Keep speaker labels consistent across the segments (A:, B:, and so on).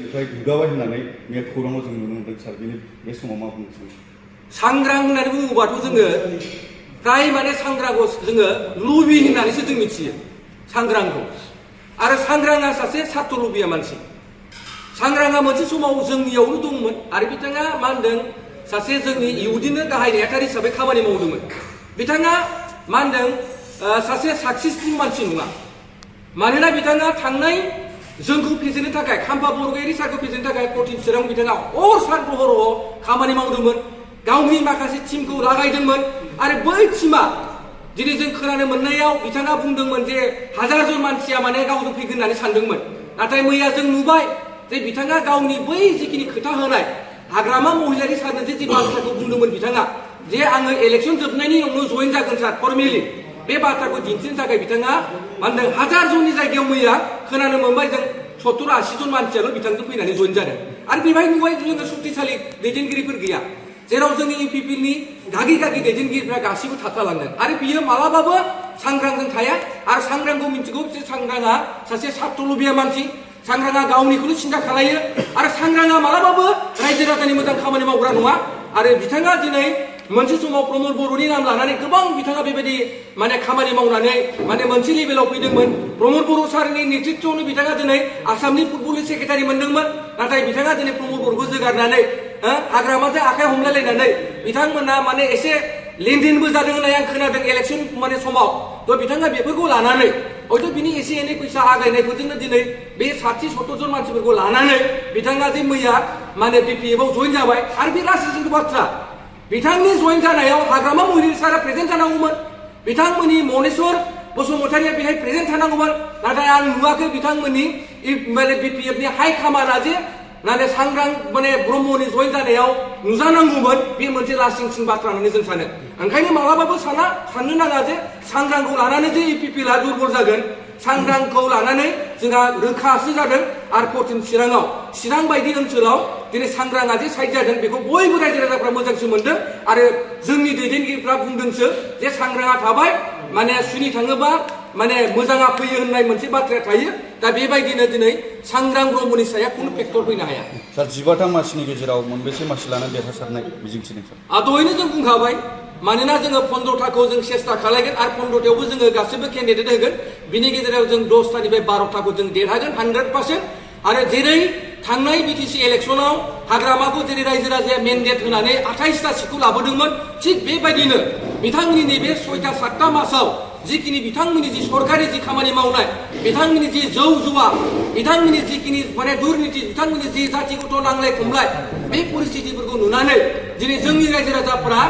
A: बेनिफ्राय गुगाबाय होननानै बे खौराङाव जों नुनो मोनदों सार बे समाव मा बुंनो सानो
B: सांग्रां होननानै बुङोबाथ' जोङो फ्राय माने सांग्रांखौ जोङो लुबि होननानैसो जों मिथियो सांग्रांखौ आरो सांग्राङा सासे सार्थ लुबिया मानसि सांग्राङा मोनसे समाव जोंनियावनो दंमोन आरो बिथाङा मा होनदों सासे जोंनि इउदिनो गाहाय नेहाथारि हिसाबै खामानि मावदोंमोन बिथाङा मा होनदों सासे साक्सेसफुल मानसि नङा मानोना बिथाङा थांनाय जोंखौ फेजेननो थाखाय खाम्फा बरगयारि सारखौ फेजेननो थाखाय प्रतिम चिरां बिथाङा हर सान हराव खामानि मावदोंमोन गावनि माखासे टिमखौ लागायदोंमन आरो बै टिमा दिनै जों खोनानो मोननायाव बिथाङा बुंदोंमोन जे हाजारजन मानसिया माने गावजों फैगोन होननानै सानदोंमोन नाथाय मैया जों नुबाय जे बिथाङा गावनि बै जिखिनि खोथा होनाय हाग्रामा महिलारि सारनो जे बाथ्राखौ बुंदोंमोन बिथाङा जे आङो इलेक्सन जोबनायनि उनाव जइन जागोन सार फर्मेलि बे बाथ्राखौ दिन्थिनो थाखाय बिथाङा मा होनदों हाजार जननि जायगायाव मैया खोनानो मोनबाय जों 70-80 जन मानसियाल' बिथांजों फैनानै जइन जादों आरो बेवहाय नुबाय जोङो शक्तिशाली दैदेनगिरिफोर गैया जेराव जोंनि इउपिपिएलनि गागि दैदेनगिरिफ्रा गासिबो थाबथालांदों आरो बियो मालाबाबो सांग्रांजों थाया आरो सांग्रांखौ मिथिगौ जे सांग्राङा सासे सार्थ लुबिया मानसि सांग्राङा गावनिखौनो सिन्था खालायो आरो सांग्राङा मालाबाबो रायजो राजानि मोजां खामानि मावग्रा नङा आरो बिथाङा दिनै मोनसे समाव प्रमद बर'नि नाम लानानै गोबां बिथाङा बेबायदि माने खामानि मावनानै माने मोनसे लेभेलाव फैदोंमोन प्रमद बर' सारनि नेतृत्वआवनो बिथाङा दिनै आसामनि फुटबलनि सेक्रेटारि मोनदोंमोन नाथाय बिथाङा दिनै प्रमद बर'खौ जोगारनानै हाग्रामाजों आखाइ हमलायलायनानै बिथांमोना माने एसे लेनदेनबो जादों होननाय आं खोनादों इलेक्सन माने समाव थ' बिथाङा बेफोरखौ लानानै हयथ' बिनि एसे एनै फैसा आगायनायफोरजोंनो दिनै बे 60-70 जन मानसिफोरखौ लानानै बिथाङा जे मैया माने बिपिएफआव जइन जाबाय आरो बे लासिंसिं बाथ्रा बिथांनि जइन जानायाव हाग्रामा महिलारि सारा प्रेजेन्ट जानांगौमोन बिथांमोननि मनेस्वर बसुमतारिया बेहाय प्रेजेन्ट थानांगौमोन नाथाय आं नुवाखै बिथांमोननि माने बिपिएफनि हाइ कामाना जे माने सांग्रां माने ब्रह्मनि जइन जानायाव नुजानांगौमोन बे मोनसे लासिंसिं बाथ्रा होननानै जों सानो ओंखायनो मालाबाबो साननो नाङा जे सांग्रांखौ लानानै जे इउपिपिएलआ दुर्बल जागोन सांग्रांखौ लानानै जोंहा रोखासो जादों आरो प्रतिम चिरां बायदि ओनसोलाव दिनै सांग्राङा जे साइड जादों बेखौ बयबो रायजो राजाफ्रा मोजांसो मोनदों आरो जोंनि दैदेनगिरिफ्रा बुंदोंसो जे सांग्राङा थाबाय माने सुनि थाङोबा माने मोजाङा फैयो होननाय मोनसे बाथ्राया थायो दा बेबायदिनो दिनै सांग्रां ब्रह्मनि साया खुनु फेक्टर फैनो हाया
A: सार 15था मासिनि गेजेराव मोनबेसे मासि लानानै देरहासारनाय मिजिंथिदों सार
B: दहायनो जों बुंखाबाय मानोना जोङो 15थाखौ जों सेस्था खालायगोन आरो 15थायावबो जोङो गासिबो केन्डिडेट होगोन बिनि गेजेराव जों 10थानिफ्राय 12थाखौ जों देरहागोन 100% आरो जेरै थांनाय बिटिसि इलेक्सनाव हाग्रामाखौ जेरै रायजो राजाया मेन्डेट होनानै 28टा सिटखौ लाबोदोंमोन थिग बेबायदिनो बिथांमोननि नैबे 6-7टा मासाव जिखिनि बिथांमोननि जि सरकारि जि खामानि मावनाय बिथांमोननि जि जौ जुवा बिथांमोननि जिखिनि माने दुर्नीति बिथांमोननि जि जातिगत नांलाय खमलाय बे परिस्थितिफोरखौ नुनानै दिनै जोंनि रायजो राजाफोरा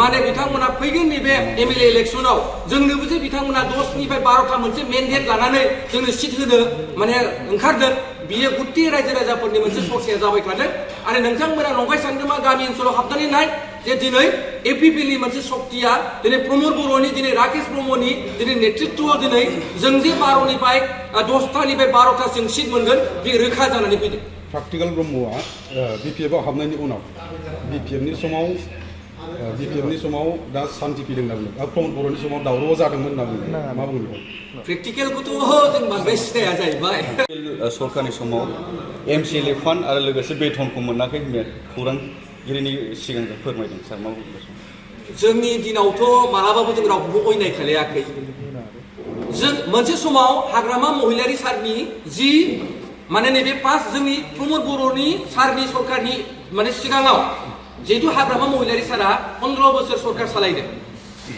B: माने बिथांमोना फैगोन नैबे एमएलए इलेक्सनाव जोंनोबो जे बिथांमोना 10निफ्राय 12था मोनसे मेन्डेट लानानै जोंनो सिट होनो माने ओंखारदों बियो गुत्ति रायजो राजाफोरनि मोनसे सरसाया जाबाय थादों आरो नोंथांमोना नंखाय सानदोंबा गामि ओनसोलाव हाबनानै नाय जे दिनै इउपिपिएलनि मोनसे शक्तिया दिनै प्रमद बर'नि दिनै राकेश ब्रह्मनि दिनै नेतृत्वआव दिनै जों जे 12निफ्राय 10थानिफ्राय 12थासिम सिट मोनगोन बे रोखा जानानै फैदों
C: प्रेक्टिकल ब्रह्मआ बिपिएफआव हाबनायनि उनाव बिपिएफनि समाव दा सान्थि फैदों होनना बुंदों आरो प्रमद बर'नि समाव दावराव जादोंमोन होनना बुंदों मा बुंदों
B: प्रेक्टिकेलखौथ' जों बांद्राय सिनाया जाहैबाय
A: सरकारनि समाव एमसिएलए फान्ड आरो लोगोसे बेथनखौ मोनाखै होननाय खौरांगिरिनि सिगां फोरमायदों सार मा बुंदों
B: जोंनि दिनावथ' मालाबाबो जों रावखौबो अयनाय खालायाखै जों मोनसे समाव हाग्रामा महिलारि सारनि जि माने नैबे पास जोंनि प्रमद बर'नि सारनि सरकारनि माने सिगाङाव जिहेतु हाग्रामा महिलारि सारा 15 बोसोर सरकार सालायदों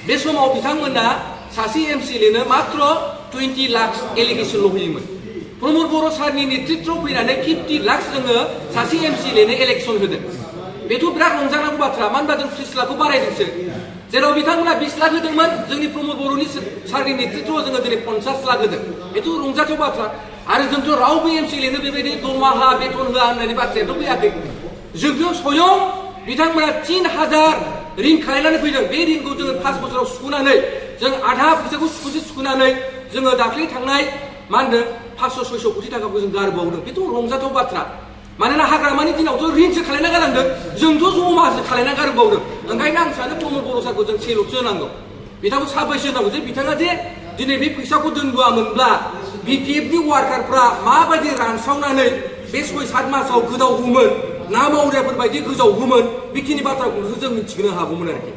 B: बे समाव बिथांमोना सासे एमसिएलएनो मात्र 20 लाख एलिगेसनल' होयोमोन प्रमद बर' सारनि नेतृत्वआव फैनानै 50 लाख जोङो सासे एमसिएलएनो इलेक्सन होदों बेथ' बिराद रंजानांगौ बाथ्रा मानो होनबा जों 30 लाखखौ बारायदोंसो जेराव बिथांमोना 20 लाख होदोंमोन जोंनि प्रमद बर'नि सारनि नेतृत्वआव जोङो दिनै 50 लाख होदों बेथ' रंजाथाव बाथ्रा आरो जोंथ' रावबो एमसिएलएनो बेबायदि दरमाहा बेथन होआ होननानै बाथ्रायाथ' फैयाखै जोंथ' स्वयं बिथांमोना 3000 रिं खालायनानै फैदों बे रिंखौ जोङो 5 बोसोराव सुख'नानै जों आधा फैसाखौ सुख'नानै जोङो दाख्लै थांनाय मा होनदों 500-600 कोटि थाखाखौ जों गारबावदों बेथ' रंजाथाव बाथ्रा मानोना हाग्रामानि दिनावथ' रिंसो खालायना गालांदों जोंथ' जमासो खालायना गारबावदों ओंखायनो आं सानो प्रमद बर' सारखौ जों सेलुटसो होनांगौ बिथांखौ साबायसो होनांगौ जे बिथाङा जे दिनै बे फैसाखौ दोनबोआमोनब्ला बिपिएफनि वार्कारफ्रा माबायदि रानस्रावनानै बे 6-7 मासाव गोजावगौमोन ना मावग्राफोर बायदि गोजावगौमोन बेखिनि बाथ्राखौसो जों मिथिनो हागौमोन आरोखि